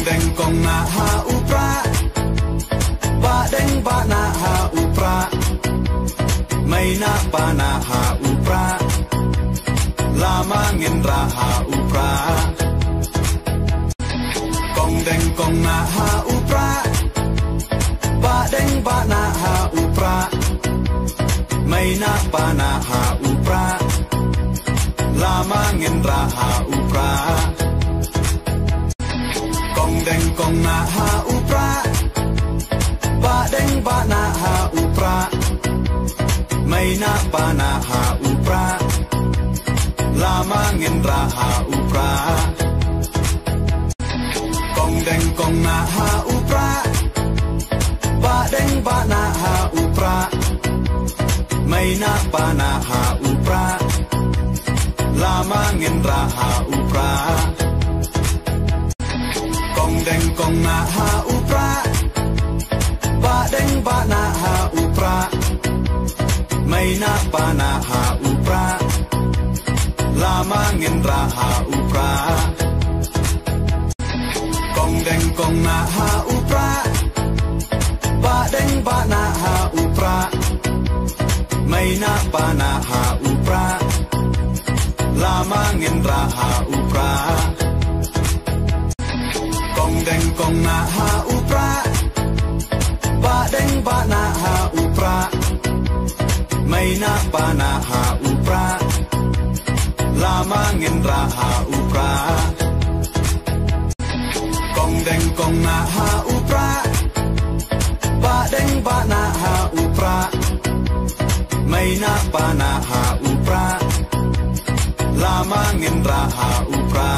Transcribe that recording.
Deng kong na ha upra, ba deng ba na ha upra, mai na pa na ha upra, lama ngen ra ha upra. Kong deng kong na ha upra, ba deng ba na ha upra, mai na pa na ha upra, lama ngen ra ha upra. Kong deng kong na ha upra, ba deng ba na ha upra, mai na pa na ha upra, lama ngen ra ha upra. Kong deng kong na ha upra, ba deng ba na ha upra, mai na pa na ha upra, lama ngen ra ha upra. Kong deng kong na ha upra, ba deng ba na ha upra, mai na pa na ha upra, lama ngen ra ha upra. Kong deng kong na ha upra, ba deng ba na ha upra, mai na pa na ha upra, lama ngen ra ha upra. Kong deng kong na ha upra, ba deng ba na ha upra, mai na pa na ha upra, lama ngen ra ha upra. Kong deng kong na ha upra, ba deng ba na ha upra, mai na pa na ha upra, lama ngen ra ha upra.